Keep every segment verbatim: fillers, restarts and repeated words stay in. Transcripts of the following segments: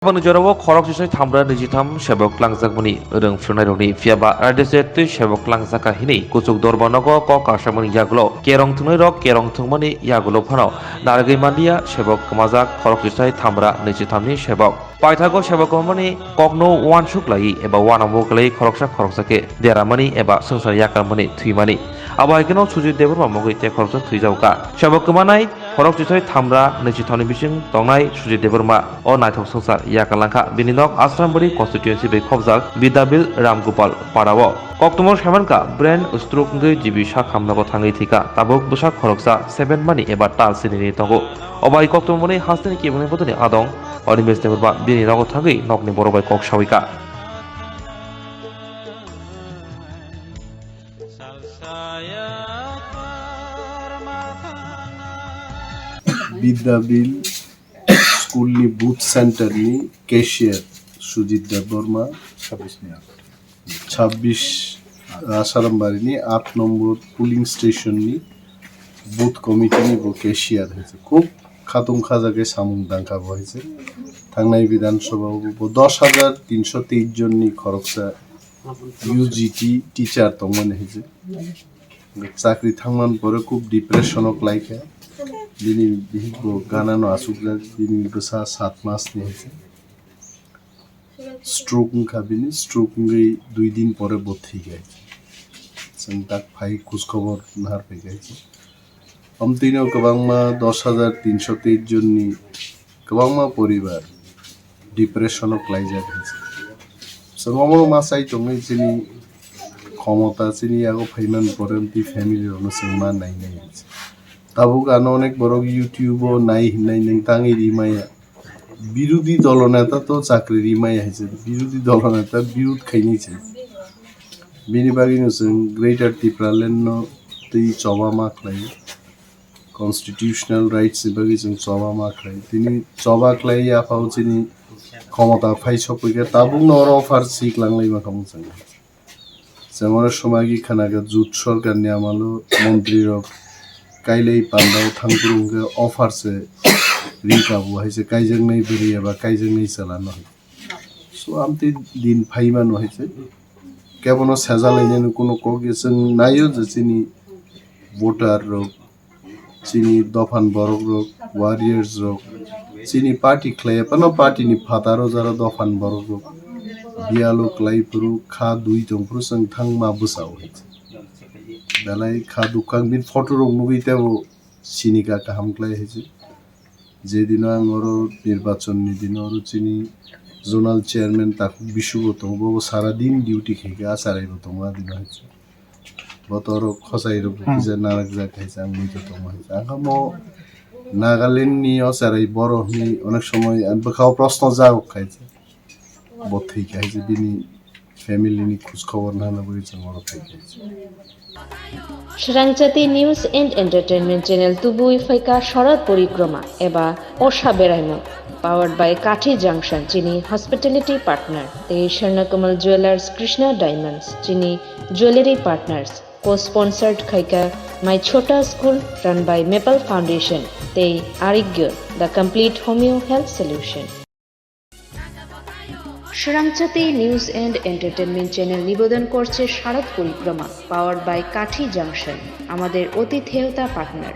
Boni jorao khorok chisai thamra nijitham sebok tlangjakmani rwng phirwnairokni, phiyaba raida se twi sebok tlangjak kha hinwi kuchuk dorba nogo kok kasamani yagulo kerong thwngnairok kerong thwngmani yagulo phano narwgwi manliya sebok kwmajak khorok chisai thamra nijithamni sebok. Paithago sebok kwmani kokno uansuk laiwi eba uanamo kwlaiwi khoroksa khoroksa khe deramani eba swngchar yakarmani thwimani. Abo hai kheno Sujit Debbarma mungwi tei khoroksa thwijago kha. Sebok kwmanai khorok chisai thamra nijithamni bising tongnai Sujit Debbarma o naithok swngchar yakar langkha. Bini nok Asrambari constituency bai khobjak Bidyabil Ramgopal parao. Koktwmao saimankha brain stroke wngwi G B sak hamnogo thangwi thwikha. Tabuk bwsak khoroksa seven mani eba tal sinini tongo. Obai koktwmani hasteni kibangni bodoni adong Animesh Debbarma bini nogo thangwi nokni borok bai kok sawi kha. Bidyabil school ni booth center ni cashier Sujit Debbarma, chabbish Asarambari ni aat nombor polling station ni booth committee ni bo cashier hai se khub khatung khaja khe samung tangkha bo hai se. Thangnai Bidhan Sabha o bo dos hajar tinsho teis jon ni khoroksa U G T teacher tongmani hai se. Chakri thangmani pore khub depression o kwlai kha. Bini bihik bo gana no achukjak, bini bwsa sat mas ni hai se. Stroke wngkha bini, stroke wngwi dui din pore bo thwikha. Chwng tak phai khujkhobor nahar phaikha. Amtwino kwbangma dos hajar tinsho teis jonni kwbangma poribar depression o klaijak. Chwng omo ma chai tongwi chini khomota chini yago phaiman pore amtwi family rokno chwng ma nainai. Tabuk ano onek borok YouTube o nai hinai nwng tangwi rimaya. Birodhi dolo neta to chakri rimaya hai se, birodhi dolo neta birod khainai se. Bini bagwino chwng Greater Tipraland no twi choba ma khlai, constitutional rights ni bagwi chwng choba ma khlai. Tini choba khlai yaphao chini khomota phai sokphaikha, tabukno oro offer si kwlanglai mankha mung chwng. Chwng oro swmagwi khwnaga jut sorkarni amalo montrirok kailai pandao thangphuru hwnkhe offer se ri kabo hai se kaijaknai bwrwi eba kaijaknai chwla no hai. So amtwi din phai mano hai se kebono sejalainani kuno kok ya chwng naio je chini voter rok chini dophan borok rok, warriors rok, chini party khlai phano party ni phataro jara dophan borok rok biyalo klai phuru kha dui tong phuru chwng thangma bwsao hai se. Belai kha dukang bini photo rok nugwi tebo sinika kaham klai hai se. Je dino ang oro nirbachon ni dino oro chini zonal chairman Takhuk Bisu bo tongo, bo sara din duty khaikha, acharai bo tongo a dino hai se. Bo to oro khosai rok bo kisa narakjak hai se ang muitu tongma hai se. Ang kha mo Nagaland ni o cherai borok hinwi onek somoi ang bwkha o proshno jagok khai se. Bo thwi khai se bini family ni khoj khobor nana bagwi chwng oro phai khai se. Srangchati News and Entertainment Channel tubui phaikha Sharat Porikroma eba Osha Beraimung, powered by Kathi Junction, chini hospitality partner, tei Swarnakamal Jewellers, Krishna Diamonds, chini jewellery partners, co-sponsored khaikha My Chhota School, run by Maple Foundation, tei Arigyo, the complete homeo health solution. Srangchati News and Entertainment Channel নিবেদন করছে শারদ পরিক্রমা, powered by কাঠি জাংশন, আমাদের আতিথেয়তা পার্টনার,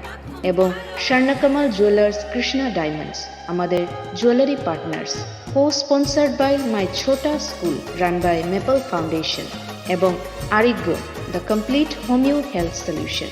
এবং স্বর্ণকমল জুয়েলার্স কৃষ্ণা ডায়মন্ডস, আমাদের jewellery partners, co-sponsored by My Chhota School, run by Maple Foundation, এবং আরোগ্য, the complete homeo health solution.